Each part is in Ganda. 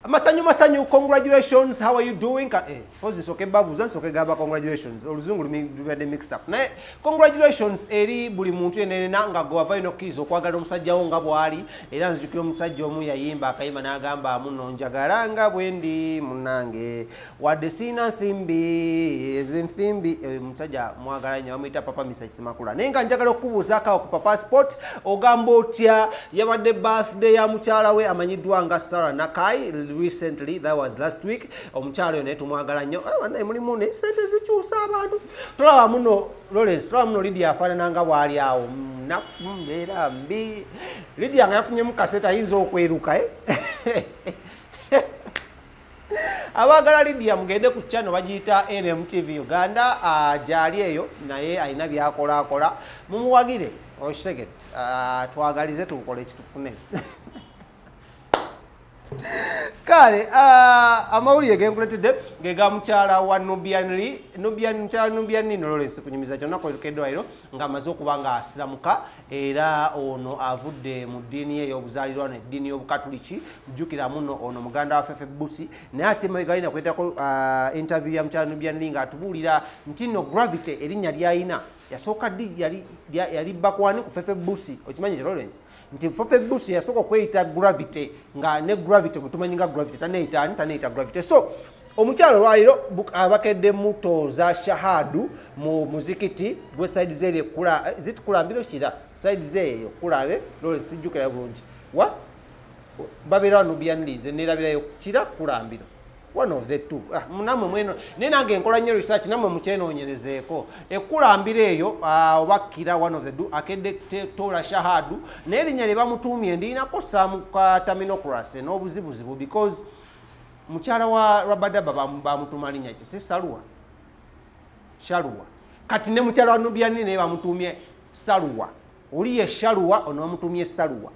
Masanyu, masanyu, congratulations. How are you doing? Pozi soke babuza, nsoke gaba congratulations. Oluzungu lubadde mixed up. Naye congratulations eri buli muntu yenna nga gwe wavayo n'okkiriza okwagala omusajja wo nga bw'ali. Era nzijukira omusajja omu yayimba akayimba n'agamba, "Muno njagala nga bwe ndi munnange, wadde siina nthimbi ezinthimbi." Omusajja mwagala nnyo, bamuyita Papa Misa Kisemakula. Naye nga njagala okukubuuzaako awo ku Papa Sport, ogamba otya? Yabadde birthday ya mukyala we amanyiddwa nga Sarah Nakai recently, that was last week. Omukyala oyo naye tumwagala nnyo. Ah, bannaye, mulimu ne sente zikyusa abantu. Tolaba muno Lawrence, tolaba muno Lydia afaanana nga bw'ali awo naku mbeera mbi. Lydia nga yafunyemu kasente ayinza okweruka, eh? Abaagala Lydia mugende ku channel bagiyita NMTV Uganda, gyali eyo, naye alina byakolakola, mumuwagire. Okitegedde? Twagalize tukole ekitufune. Kale amawulire genkuletedde ge ga mukyala wa Nubian Li, Nubian, mukyala Nubian Li Lawrence kunyumiza kyonna kwerukeddwaliro ng'amaze okuba nga asiramuka, era ono avudde mu ddiini ye ey'obuzaalirwano, eddiini y'Obukatuliki. Jjukira muno ono muganda wa Fefe Busi. Naye ate galina kwetako interview ya mukyala Nubian Li ng'atubuulira nti nno Gravity erinnya ly'ayina yasooka ddi yali bakwani ku Fefe Busi. Okimanyi ekyo, Lawrence, nti Fefe Busi yasooka okweyita Gravity, nga ne Gravity gwe tumanyi nga Gravity taneeyita ani, taneeyita Gravity. So omukyalo olwaliro abakedde mutooza shahadu mu muzikiti gwe side zeri ekula zitukulambiro kira side zeeyo kulabe. Lawrence, sijjukira bulungi wa babeera Nubian Li, nerabirayo kira kulambiro, one of the two. Ah, namwe mweno, naye nange nkola nnyo research, nammwe mukyenoonyerezeeko. Ekkulambiro eyo, oba kira, one of the two, akedde tola shahadu. Naye erinnya lye bamutuumye ndirinako some ka terminocracy n'obuzibuzibu, because mukyala wa Rabadaba bamutuuma linnya ki? Si Saluwa? Shaluwa. Kati ne mukyala wa Nubian Li naye bamutuumye Saluwa. Oli ye Shaluwa, ono bamutuumye Saluwa,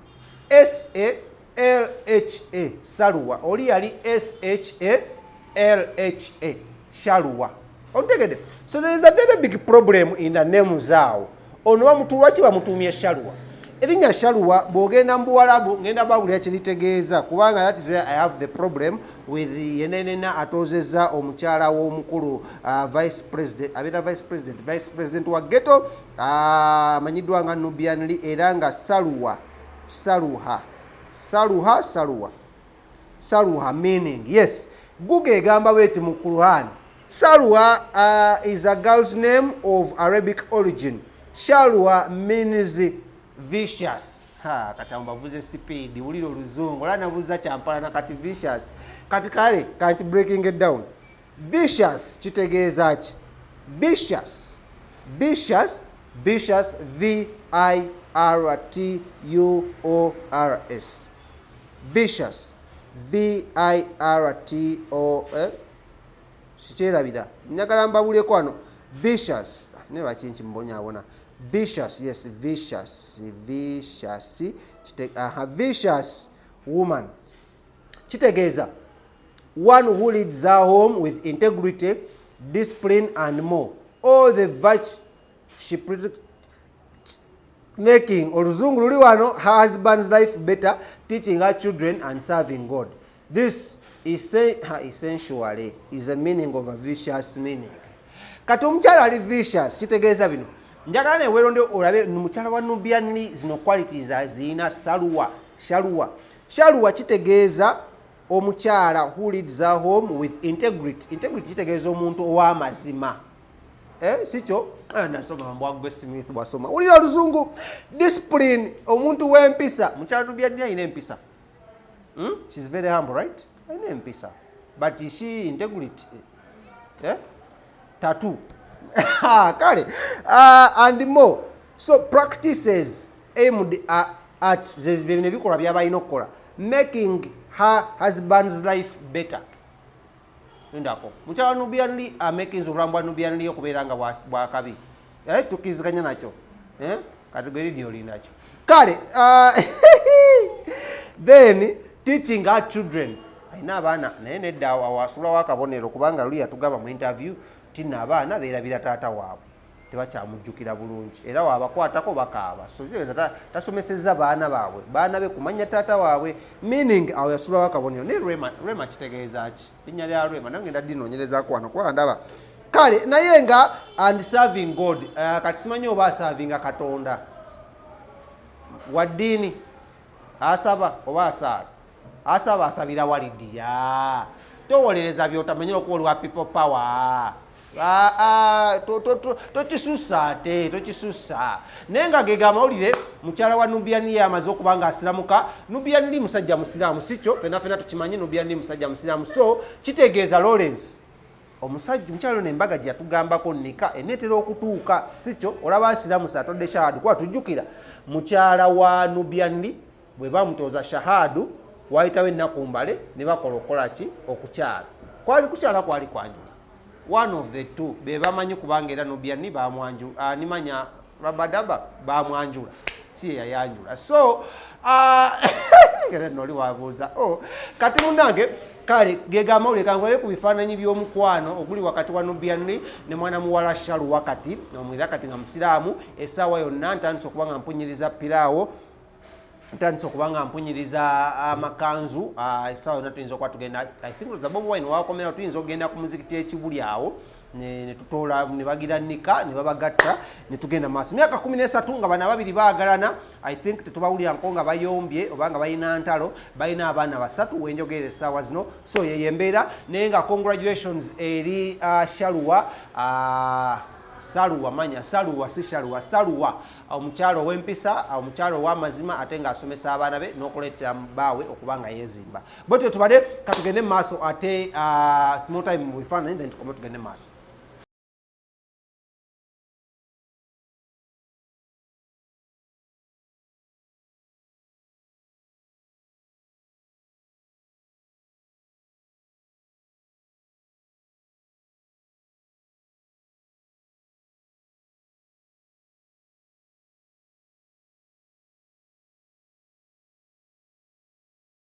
S A L H A, Saluwa. Oli yali S H A L H A, Shaluwa. Otegedde? So there is a very big problem in the names awo. Ono lwaki bamutuumye Shaluwa? Erinnya Shaluwa bw'ogenda mu Buwalabu, ngenda babulira kyeritegeeza, kubanga that is where I have the problem with yenenena atoozezza omukyala w'omukulu, vice president, abeera vice president wa ghetto, amanyiddwa nga Nubian Li, era nga Saluwa, Saluha, Saluha, Saluwa, Saluha meaning, yes, Google egamba bweti mu Quran: Salwa is a girl's name of Arabic origin. Shalwa means vicious. Ha, kati abo bavuze speed. Wulira oluzungu ola nabuuza kyampalana. Kati vicious, kati kale kanti breaking it down, vicious kitegeeza ki? Vicious, vicious, vicious, V I R T U O R S, vicious, V I R T O, eh? Sikyerabira, njagala mbabuleko wano. Vicious, naye lwaki nkimbonyaabona? Vicious, yes, vicious, vicious, aha, vicious woman kitegeeza one who leads her home with integrity, discipline and more, all the virtue she predicts, making, oluzungu luli wano, her husband's life better, teaching her children and serving God. This is essentially is a meaning of a vicious meaning. Kati omukyala ali vicious kitegeeza bino. Njagala neweeronde olabe mukyala wa Nubian Li zino qualities azirina. Saluwa, Shaluwa, Shaluwa kitegeeza omukyala who leads her home with integrity. Integrity kitegeeza omuntu ow'amazima. Eh, sikyo? Ah, nasoma mbwagwe Smith bwasoma. Wulira oluzungu. Discipline, omuntu w'empisa. Mukyala Nubian Li alina empisa. She's very humble, right? Alina empisa, but is she integrity? Eh? Tatu kale, and more so practices aimed at bino ebikolwa byabalina okukola, making her husband's life better. Ndako mukyala Nubian Li amakinze obulamu bwa Nubian Li okubeera nga bwakabi. Eh, tukkiriziganya nakyo, eh? Kati gwe Lydia olinakyo. Kale, then teaching her children, alina abaana, naye nedda, awo asulawo akabonero, kubanga luli yatugamba mu interview tinna abaana beerabira taata waabwe. Tebakyamujjukira bulungi, era wabakwatako bakaaba. So kitegeeza tasomesezza baana baabwe, baana be kumanya taata waabwe, meaning awo yasulawo akabonero. Naye Rema, Rema kitegeeza ki? Linnya lya Rema nange ngenda dinoonyerezaako wano kuba ndaba kale naye nga and serving God. Kati simanyi oba aservinga Katonda wa ddiini, asaba oba asaala, asaba, asabira walidiya. Towolereza byotamanyire okuba oli wa People Power. Tokisusa ate tokisusa. Naye nga gega amawulire, mukyala wa Nubian ye amaze okuba nga asiramuka. Nubian Li musajja musiraamu, si kyo? Fena fena tukimanyi, Nubian Li musajja musiraamu. So kitegeeza Lawrence omusajja, mukyala ono, embaga gye yatugambako nika eneetera okutuuka, si kyo? Olaba asiramusa, atodde shahadu, kuba tujjukira mukyala wa Nubian Li bwe bamutooza shahadu, wayitawo ennaku mbale ne bakola okukola ki? Okukyala. Kwali kukyala, kwali kwanjula, one of the two be bamanyi, kubanga era Nubian Li bamwanjula, nimanya Rabadaba bamwanjula, si ye yayanjula. So era noli wabuuza, oh, kati munange, kale gega amawulire kangulabe ku bifaananyi by'omukwano oguli wakati wa Nubian Li ne mwana muwala Shalu wakati omwira kati nga musiraamu. Essaawa yonna ntandise okuba nga mpunyiriza piraawo, ntandise okuba nga mpunyiriza amakanzu. Essaawa yonna tuyinza okuba tugenda, I think za Bobi Wine wakomera, tuyinza okugenda ku muzikiti ekibuli awo ne tutoola ne bagira nika ne babagatta ne tugenda maaso. Myaka 13 nga bano ababiri baagalana. I think tetubawulira nko nga bayombye oba nga balina ntalo. Balina abaana basatu wenjogerera essaawa zino. So yeyo embeera, naye nga congratulations eri Shaluwa, Saluwa, manya Saluwa, si Shaluwa, Saluwa, omukyalo ow'empisa, omukyalo ow'amazima, ate ng'asomesa abaana be n'okuleetera bbaawe okuba nga yeezimba. Bwetyo tubale, katugende mu maaso ate small time mu bifaananyi, then tukome tugende mu maaso.